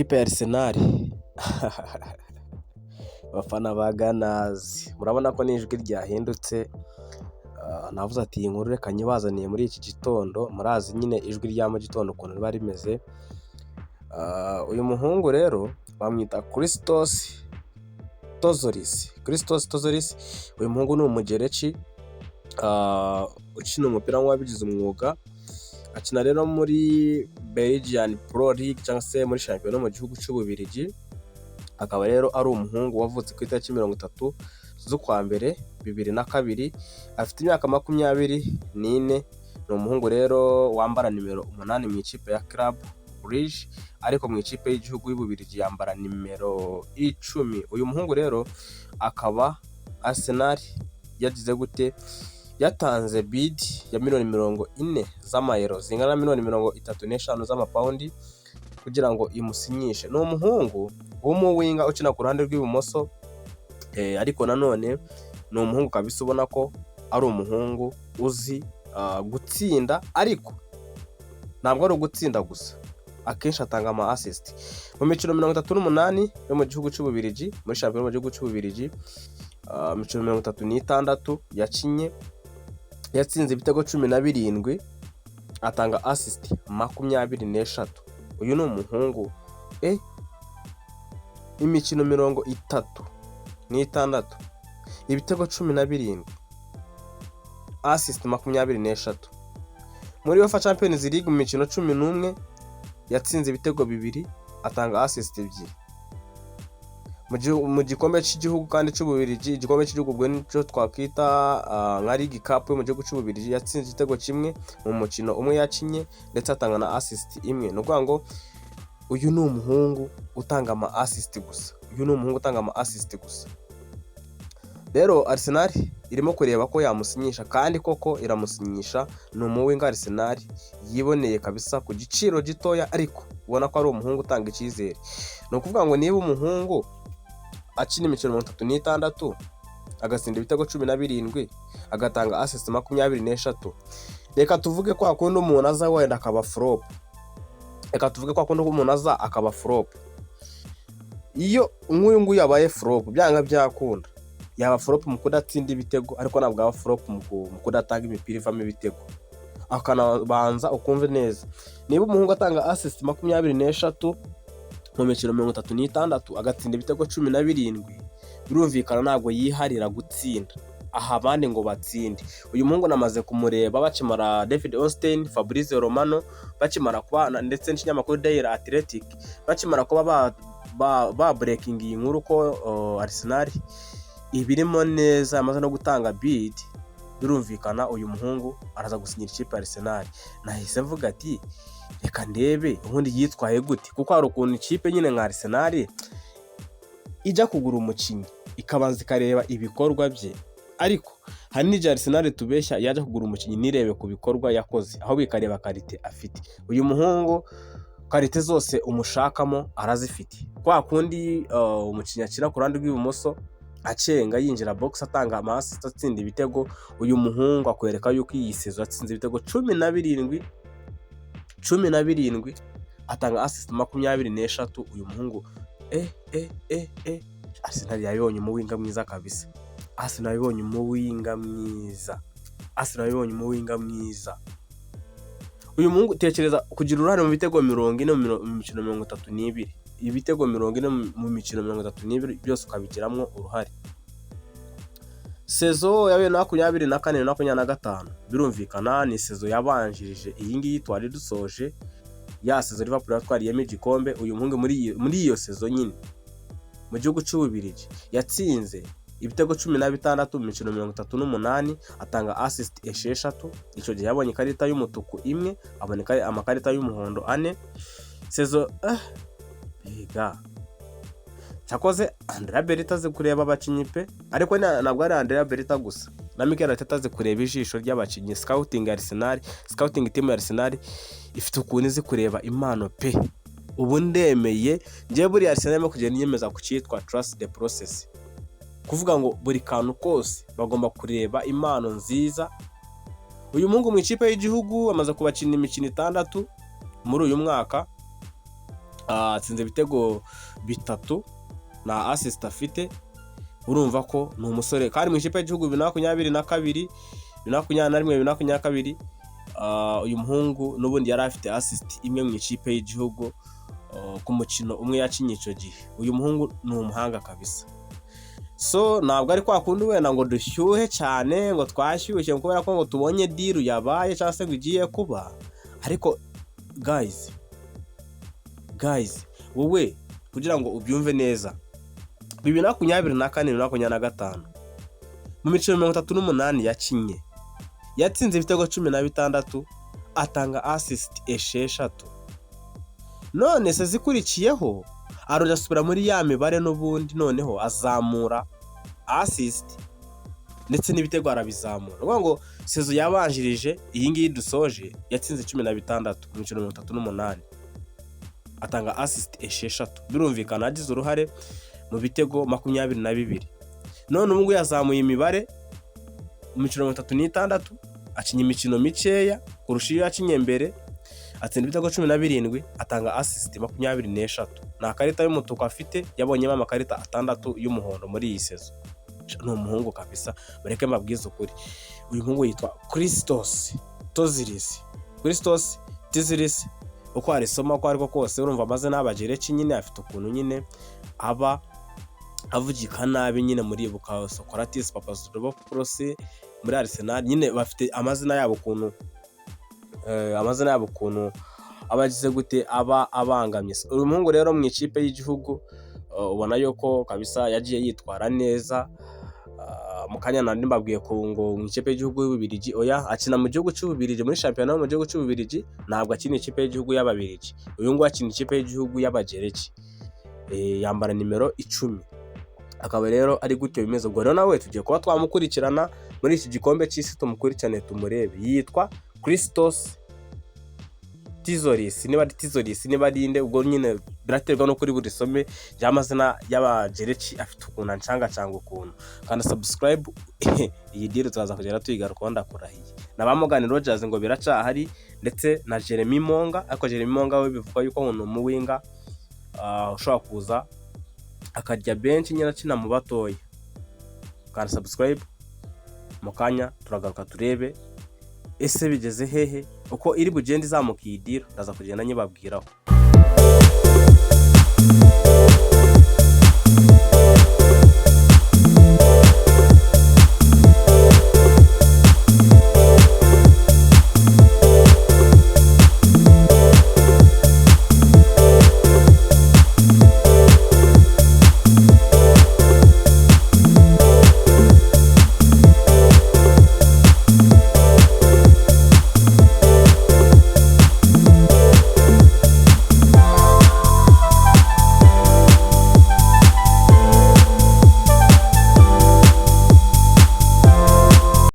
Ikipe ya Arsenal, abafana ba Gunners, murabona ko n'ijwi ryahindutse. Navuze ati: "Iyi nkuru reka nyibazaniye muri iki gitondo." Murazi nyine ijwi rya mu gitondo ukuntu riba rimeze. Uyu muhungu rero bamwita Christos Tzolis. Christos Tzolis, uyu muhungu ni Umugereki ukina umupira nk'uwabigize umwuga. Akina rero muri Belgian Pro League cyangwa se muri shampiyona mu gihugu cy'Ububiligi. Akaba rero ari umuhungu wavutse ku itariki 30 z'ukwa mbere 2002, afite imyaka 24. Ni umuhungu rero wambara nimero 8 mu ikipe ya Club Brugge, ariko mu ikipe y'igihugu y'Ububiligi yambara nimero 10. Uyu muhungu rero akaba Arsenal yagize gute? Yatanze bid ya miliyoni 40 z'amayero, zingana na miliyoni 35 z'amapawundi, kugira ngo imusinyishe. Ni umuhungu w'umuwinger ukina ku ruhande rw'ibumoso, ariko nanone ni umuhungu kabisa ubona ko ari umuhungu uzi gutsinda, ariko ntabwo ari ugutsinda gusa, akenshi atanga ama assist. Mu mikino 38 yo mu gihugu cy'Ububiligi, muri shampiyona mu gihugu cy'Ububiligi, imikino 36 yakinye, yatsinze ibitego 17, atanga assist 23. Uyu ni umuhungu, imikino 36, ibitego 17, assist 23. Muri UEFA Champions League, mu mikino 11, yatsinze ibitego bibiri, atanga assist ebyiri. Mu gikombe cy'igihugu kandi cy'Ububiligi, igikombe cy'igihugu ubwo nicyo twakwita nka League Cup yo mu gihugu cy'Ububiligi, yatsinze igitego kimwe mu mukino umwe yakinye, ndetse atanga na assist imwe. Ni ukuvuga ngo uyu ni umuhungu utanga ama assist gusa, uyu ni umuhungu utanga ama assist gusa. Rero Arsenal irimo kureba ko yamusinyisha, kandi koko iramusinyisha. Ni umuwinger Arsenal yiboneye kabisa ku giciro gitoya, ariko ubona ko ari umuhungu utanga icyizere. Ni ukuvuga ngo niba umuhungu akina imikino 36, agatsinda ibitego 17, agatanga assist 23, reka tuvuge ko hakunda umuntu aza wenda akaba flop, reka tuvuge ko hakunda umuntu aza akaba flop. Iyo nk'uyu nguyu yabaye flop, byanga byakunda yaba flop mu kudatsinda ibitego, ariko ntabwo aba flop mu kudatanga imipira ivamo ibitego. Akanabanza ukumve neza: niba umuhungu atanga assist 23 mu mikino 36, agatsinda ibitego 17, birumvikana ntabwo yiharira gutsinda, aha abandi ngo batsinde. Uyu muhungu namaze kumureba bakimara, David Ornstein, Fabrizio Romano bakimara kubana, ndetse n'ikinyamakuru Daily Athletic, bakimara kuba ba breaking iyi nkuru ko Arsenal ibirimo neza, yamaze no gutanga bid. Birumvikana uyu muhungu araza gusinyira ikipe ya Arsenal. Nahise mvuga ati: "Reka ndebe ubundi yitwaye gute," kuko hari ukuntu ikipe nyine nka Arsenal ijya kugura umukinnyi ikabanza ikareba ibikorwa bye, ariko hari n'igihe Arsenal tubeshya yajya kugura umukinnyi ntirebe ku bikorwa yakoze, ahubwo ikareba qualité afite. Uyu muhungu qualité zose umushakamo arazifite. Kwa kundi umukinnyi akina ku ruhande rw'ibumoso, acenga, yinjira box, atanga ama assist, atsinda ibitego, uyu muhungu akwereka yuko iyi saison atsinze ibitego 17, 17, atanga assist 23. Uyu muhungu, Arsenal yabibonye umuwinger mwiza kabisa. Arsenal yabibonye umuwinger mwiza, Arsenal yabibonye umuwinger mwiza. Uyu muhungu, tekereza kugira uruhare mu bitego 40 mu mikino 32, ibitego 40 mu mikino 32 byose ukabigiramo uruhare. Saison ya 2024 na 25, birumvikana ni saison yabanjirije iyi ngiyi twari dusoje, ya saison Liverpool yatwariyemo igikombe. Uyu muhungu muri iyo saison nyine mu gihugu cy'Ububiligi yatsinze ibitego 16 mu mikino 38, atanga assist 6. Icyo gihe yabonye ikarita y'umutuku imwe, abona amakarita y'umuhondo ane. Saison mbega cyakoze Andrea Berta azi kureba abakinnyi pe! Ariko ntabwo ari Andrea Berta gusa, na Mikel Arteta azi kureba ijisho ry'abakinnyi. Scouting ya Arsenal, scouting team ya Arsenal ifite ukuntu izi kureba impano pe! Ubu ndemeye njyewe, buriya Arsenal irimo kugenda inyemeza ku cyitwa trust the process, kuvuga ngo buri kantu kose bagomba kureba impano nziza. Uyu muhungu mu ikipe y'igihugu amaze kubakina imikino itandatu muri uyu mwaka. Atsinze ibitego bitatu na assist afite. Urumva ko ni umusore kandi mu ikipe y'igihugu 2022, 2021, 2022, uyu muhungu n'ubundi yari afite assist imwe mu ikipe y'igihugu ku mukino umwe yakinye icyo gihe. Uyu muhungu ni umuhanga kabisa. So ntabwo ari kwa kundi wenda ngo dushyuhe cyane, ngo twashyushye kubera ko ngo tubonye deal yabaye cyangwa se ngo igiye kuba, ariko guys, guys, wowe kugira ngo ubyumve neza, 2024, 2025, mu mikino 38 yakinye, yatsinze ibitego 16, atanga assist 6. None se zikurikiyeho arongera asubira muri ya mibare n'ubundi, noneho azamura assist ndetse n'ibitego arabizamura. Ni ukuvuga ngo saison yabanjirije iyi ngiyi dusoje yatsinze 16 mu mikino 38, atanga assist 6, birumvikana yagize uruhare mu bitego 22. None ubu ngubu yazamuye imibare mu mikino 36, akinya imikino mikeya kurusha iyo yakinye mbere, atsinda ibitego 17, atanga assist 23. Nta karita y'umutuku afite, yabonyemo amakarita atandatu y'umuhondo muri iyi saison. Ni umuhungu kabisa. Bareke mbabwize ukuri, uyu muhungu yitwa Christos Tzolis, Christos Tzolis, uko warisoma uko ariko kose. Urumva amazina y'Abagereki nyine afite ukuntu nyine aba avugika nabi nyine. Muribuka Socrates Papadopoulos muri Arsenal nyine, bafite amazina yabo ukuntu amazina yabo ukuntu aba agize gute, aba abangamye. Uyu muhungu rero mu ikipe y'igihugu ubona yuko kabisa yagiye yitwara neza. Mu kanya nari mbabwiye ko ngo mu ikipe y'igihugu y'Ububirigi, oya, akina mu gihugu cy'Ububirigi, muri shampiyona yo mu gihugu cy'Ububirigi, ntabwo akina ikipe y'igihugu y'Ababirigi. Uyu nguyu akina ikipe y'igihugu y'Abagereki, yambara nimero 10. Akaba rero ari gutyo bimeze. Ubwo rero nawe tugiye kuba twamukurikirana muri iki gikombe cy'isi, tumukurikirane tumurebe. Yitwa Christos Tzolis, niba ari Tzolis, niba ari inde, ubwo nyine biraterwa no kuri buri some ry'amazina y'Abagereki, afite ukuntu ancangacanga ukuntu. Kanda subscribe, iyi deal turaza kugenda tuyigarukaho, ndakurahiye. Na ba Morgan Rogers ngo biracahari, ndetse na Jeremy Monga, ariko Jeremy Monga we bivugwa yuko ngo ni umuwinger ushobora kuza akarya benshi nyine akina mu batoya. Kanda subscribe, mu kanya turagaruka turebe ese bigeze hehe, uko iri bugende izamuka iyi deal, ndaza kugenda nyibabwiraho.